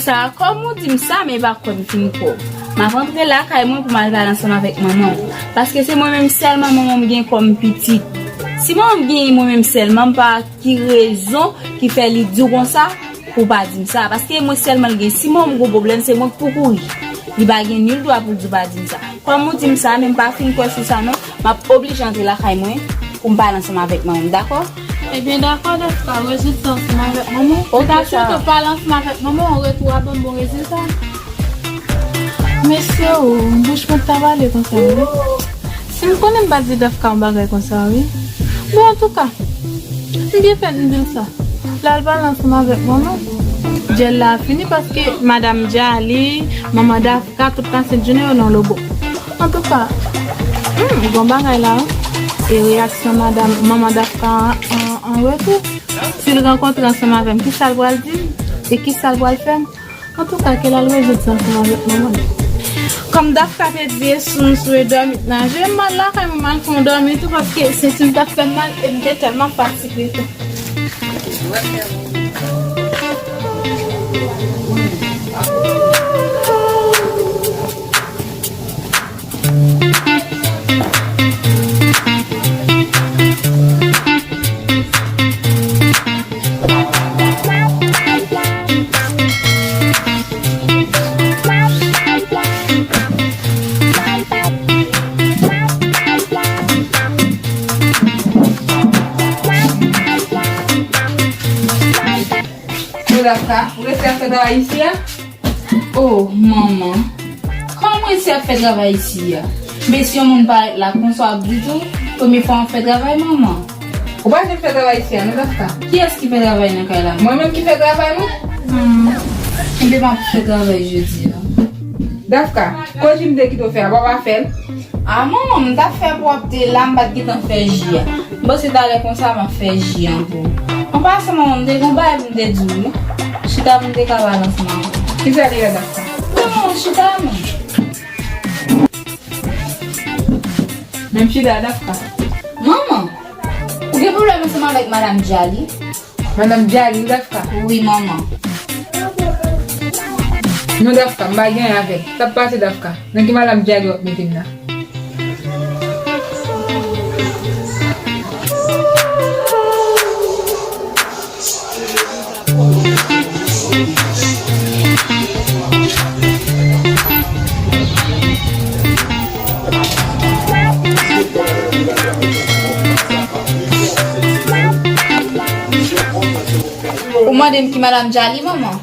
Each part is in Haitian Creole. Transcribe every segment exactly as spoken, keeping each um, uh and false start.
Sa, kòm ou di m sa, men e pa kwè m fin kwè w. M ap antre lakay mwen pou m al pale ansanm avèk manman w. Paske se mwen menm sèlman manman m gen kòm pitit. Si manman m genyen mwen menm sèlman, m pa wè ki rezon ki fè li di w konsa pou w pa di m sa. Paske mwen sèlman l gen. Si manman m gon pwoblèm, se mwen k pou kouri. Li pa gen nil dwa pou l di w pa di m sa. Kòm ou di m sa, men m pa fin kwè sou sa non, m ap oblije antre lakay mwen pou m pale ansanm avèk manman m, dakò? Ebyen, dakò, Dafka, rezoud sa ansanm avèk manman w. Ok, Dafka, sa. Pito pale ansanm avèk manman w, an retou a ban m bon rezilta. Mesye o, bouch mwen t ap pale konsa, wi. Si m konnen m pa t di Dafka yon bagay konsa, wi. Bon, antouka, m byen fèt m di l sa. L al pale ansanm avèk manman. Dyèl la fini paske madanm Djali, manman Dafka, tout pansent jounen yo nan lobo. Antouka, hmm, gon bagay la, wi. E reyaksyon madanm, manman Dafka an, an, an retou? Si l rankontre ansanm avè m, kisa l pral di m? E kisa l pral fè m? Antouka, ke l al rezoud sa ansanm avèk manman l. Kòm Dafka te di, e sou m sou e dòmi t nan je m, m al lakay mwen, m al fè yon dòmi tou, paske senti m t ap fè m mal, e m te tèlman fatige tou. Ou Dafka, ou resi ap fè travay isi a? Oh, manman. Kòman mwen resi ap fè travay isi a? Men si yon moun parèt la konsa w ap di tou, premye fwa w ap fè travay, manman. Ou pa janm fè travay isi a, non, Dafka? Kiyès ki fè travay nan kay la? Mwen menm ki fè travay mwen. Hmm. Ebyen, m ap fè travay jodi a. Dafka, koze m te kite w fè a, w pa fè l? A, manman, m t ap fè pou w ap te la, m pa t gentan fè ji a. M panse talè konsa m ap fè ji an pou ou. An pasan, manman, m te gen yon bagay pou m te di w, wi. Chita pou m te ka pale ansanm avè w. Kisa li ye, Dafka? Non, chita non. Menm chita, Dafka. Manman, ou gen pwoblèm ansanm avèk madanm Djali? Madanm Djali, Dafka? Wi, manman. Non, Dafka, m pa gen anyen avè l. Sa k pase, Dafka? Nan ki madanm Djali w ap mete m la? Ou mande m ki madanm Djali, manman?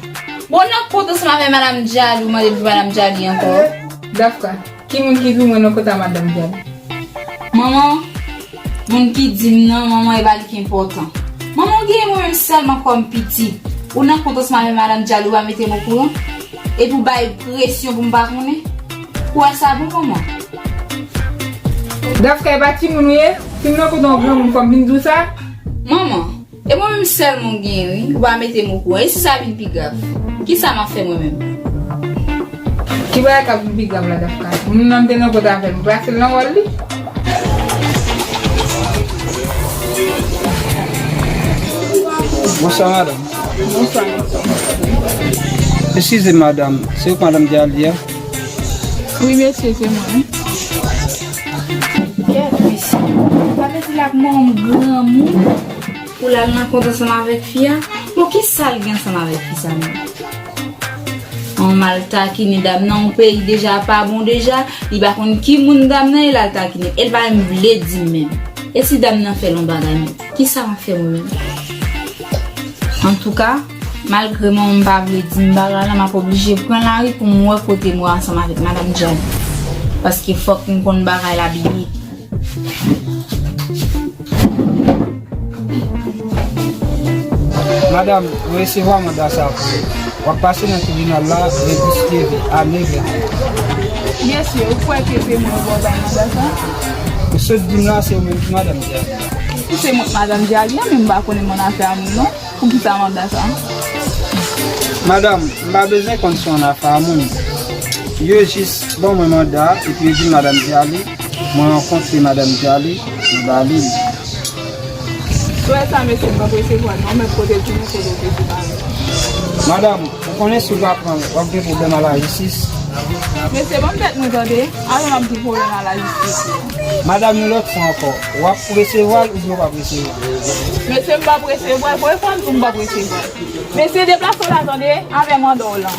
Bon, nan kont ansanm avè madanm Djali, ou mande m ki madanm Djali ankò? Dafka, ki moun ki di mwen nan kont a madanm Djali? Manman, moun ki di m nan, manman, e pa li ki enpòtan. Manman, ou genyen mwen menm sèlman kòm pitit. Ou nan kont ansanm avè madanm Djali, ou pa mete m okouran? Epi ou bay presyon pou m pa konnen? Ou wè sa bon, manman? Dafka, e pa timoun ou ye? Si m nan kont yon granmoun, fò m vin di w sa? Manman, e mwen menm sèlman w genyen, wi. Ou pa mete m okouran. E si sa vin pi grav? Kisa m ap fè mwen menm? Ki bagay k ap vin pi grav la, Dafka? Moun nan m te nan kont avè l, m plase l nan wòl li. Bonswa, madanm. Bonswa. Eskize, madanm. Se ou k madanm Djali a? Wi, mesye, se mwen. Kèt, mesye. Sa vle di l ap manman granmoun pou l al nan kont ansanm avèk fi a? Bon, kisa l gen ansanm avèk fi sa menm? An mal takinen dam nan, yon peyi deja pa bon deja, li pa konn ki moun dam nan ye, l al takinen. E l pa menm vle di m menm. E si dam nan fè l yon bagay menm? Kisa m ap fè mwen menm? Antouka, malgre manman m pa vle di m bagay la, m ap oblije pran lari pou m wè kote m wè ansanm avèk madanm Djali. Paske fòk m konn bagay la byen. Madanm, ou resevwa manda sa pou ou. W ap pase nan tribinal la, le dis fevriye, a nèf è. Mesye, ou kwè ke se mwen yo bay manda sa? Ou sot di m la, se ou menm ki madanm Djali. Si se mwen k madanm Djali an, men m pa konnen m annafè a moun non. Poukisa manda sa? Madanm, m pa bezwen konn si w annafè a moun. Yo jis ban mwen manda a, epi yo di m madanm Djali, mwen rankontre madanm Djali, m ba li l. Frè sa mesye m p ap resevwa non, men kote l tounen, kote l te sou pale. Madanm, ou Konnen si w pa pran l, w ap gen pwoblèm a lajistis. Mesye, ban m tèt mwen tande, avan m ap di pwoblèm a lajistis. Madanm, yon lòt fwa ankò, w ap resevwa l oubyen w p ap resevwa l? Mesye, m p ap resevwa l, poukisa w di m p ap resevwa l? Mesye, deplase w la tande, avè manda w lan.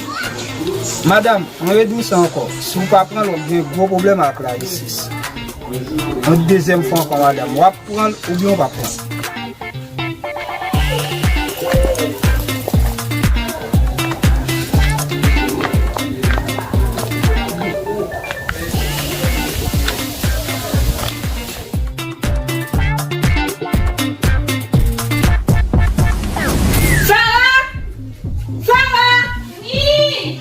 Madanm, mwen redi w sa ankò, si w pa pran l, w ap gen gwo pwoblèm ak lajistis. Yon dezyèm fwa ankò, madanm, w ap pran l oubyen w p ap pran l? Sara! Sara! Wi!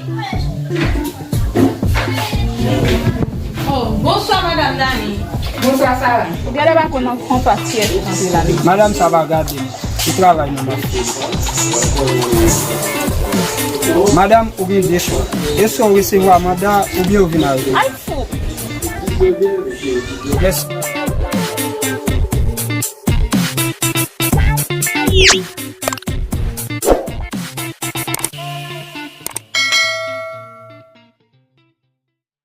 Oh, bonswa, madanm Dani. Bonswa, Sara. Ou genlè pa konn anfas kiyès ki antre la, mesye. Madanm, sa pa gade m. Se travay mwen m ap fè. Madanm, ou gen de chwa. Èske w resevwa manda oubyen w vin avè l? Ay, fou! Èske